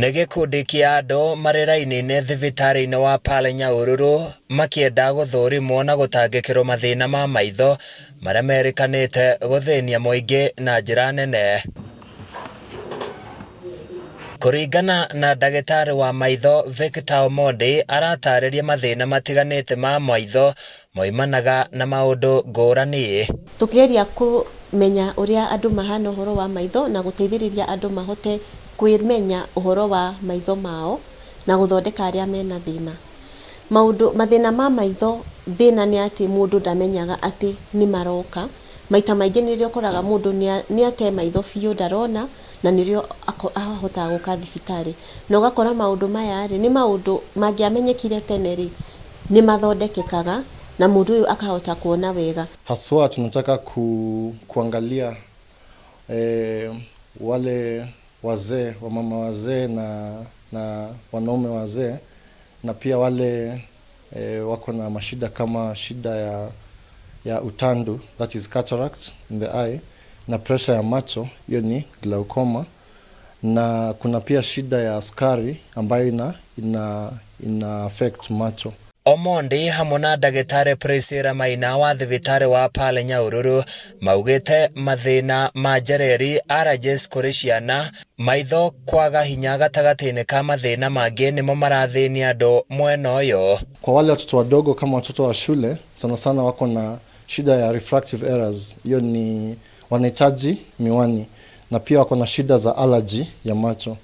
Nĩ gĩkundi kĩa andũ marĩ raini-inĩ thibitarĩ-inĩ wa Pearl Nyahururu makĩenda gũthũrimwo na gũtangĩkĩrwo mathĩna ma maitho marĩa merĩkanĩte gũthĩnia mũingĩ na njĩra nene. Kũringana na ndagĩtarĩ wa maitho Victor Omondi aratarĩria mathĩna matiganĩte ma maitho moimanaga na maũndũ ngũrani. Tũkĩgeria kũmenya ũrĩa andũ mahana ũhoro wa maitho na gũteithĩrĩria andũ mahote kwĩmenya ũhoro wa maitho mao na gũthondeka arĩa mena thĩna. Maũndũ, mathĩna ma maitho thĩna nĩ atĩ mũndũ ndamenyaga atĩ nĩ maroka. Maita maingĩ nĩ rĩrĩa ũkoraga mũndũ nĩ ate maitho biũ ndarona na nĩrĩo ahotaga gũka thibitarĩ. Na ũgakora maũndũ maya rĩ, nĩ maũndũ mangĩamenyekire tene rĩ, nĩ mathondekekaga na mũndũ ũyũ akahota kuona wega. Haswa tunataka kuangalia wale wazee, wamama wazee na wanaume wazee na pia wale wako na mashida kama shida ya utandu, that is cataract in the eye, na pressure ya macho, hiyo ni glaucoma, na kuna pia shida ya sukari ambayo ina affect macho. Omondi hamwe na ndagĩtarĩ Priscilla Maina wa thibitarĩ wa Pearl Nyahururu maugĩte mathĩna ma njereri allergies kũrĩ ciana, maitho kwaga hinya gatagatĩ-inĩ ka mathĩna mangĩ nĩmo marathĩnia andũ mwena ũyũ. Kwa wale watoto wadogo kama watoto wa shule sana sana wako na shida ya refractive errors, hiyo ni wanahitaji miwani, na pia wako na shida za allergy ya macho.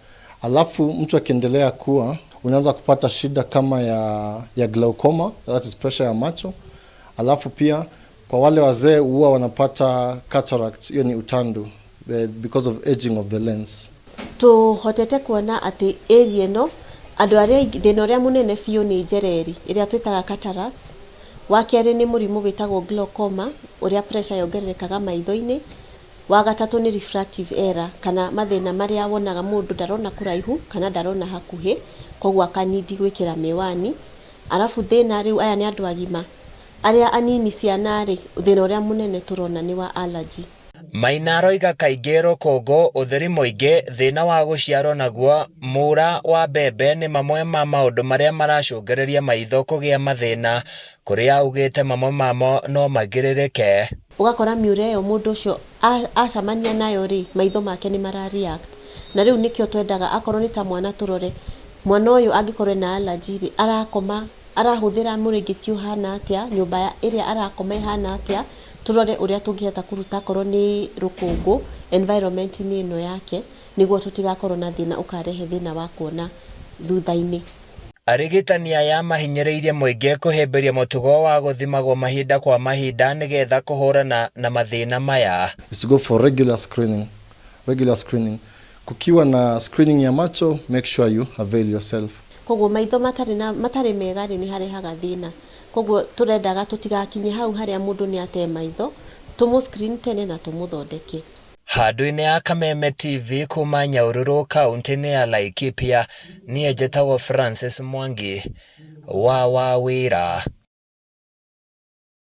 Alafu mtu akiendelea kuwa unaanza kupata shida kama ya glaucoma, that is pressure ya macho. Alafu pia kwa wale wazee huwa wanapata cataract, hiyo ni utandu because of aging of the lens. Tuhotete kuona atĩ area ĩno andũ arĩa aingĩ thĩna ũrĩa mũnene biũ nĩ njereri ĩrĩa twĩtaga cataract. Wa kerĩ nĩ mũrimũ wĩtagwo glaucoma ũrĩa pressure yongererekaga maitho-inĩ. Wa gatatũ nĩ refractive error kana mathĩna marĩa wonaga mũndũ ndarona kũraihu kana ndarona hakuhĩ, koguo akanindi gwĩkĩra mĩwani. Arabu thĩna rĩu aya nĩ andũ agima, arĩa anini ciana rĩ, thĩna ũrĩa mũnene tũrona nĩ wa allergy. Maina aroiga kaingĩ rũkũngũ, ũtheri mũingĩ, thĩna wa gũciarwo naguo, mura wa mbembe nĩ mamwe ma maũndũ marĩa maracũngĩrĩria maitho kũgĩa mathĩna, kũrĩa augĩte mamwe mamo no magirĩrĩke. Ũgakora miura ĩyo mũndũ ũcio acamania nayo rĩ, maitho make nĩ mara react. Na rĩu nĩkĩo twendaga akorwo nĩ ta mwana tũrore mwana ũyũ angĩkorwo ena allergy rĩ, arakoma arahũthĩra mũrĩngĩti ũhana atĩa, nyũmba ĩrĩa arakoma ĩhana atĩa, tũrore ũrĩa tũngĩhota kũruta akorwo nĩ rũkũngũ environment-inĩ ĩno yake, nĩguo tũtigakorwo na thĩna ũkarehe thĩna wa kuona thutha-inĩ. Arigitani aya mahinyĩrĩirie mũingĩ kũhĩmbĩria mũtugo wa gũthimagwo mahinda kwa mahinda nĩgetha kũhũrana na mathĩna maya. Is to go for regular screening. Regular screening. Kukiwa na screening ya macho, make sure you avail yourself. Koguo maitho matarĩ na matarĩ mega rĩ, nĩ harehaga thĩna. Koguo tũrendaga tũtigakinye hau harĩa mũndũ nĩ ate maitho, tũmũ screen tene na tũmũthondeke. Handũ-inĩ ya Kameme TV kuma Nyahururu kaunti-inĩ ya Laikipia, niĩ njĩtagwo Francis Mwangi wa Wawĩra.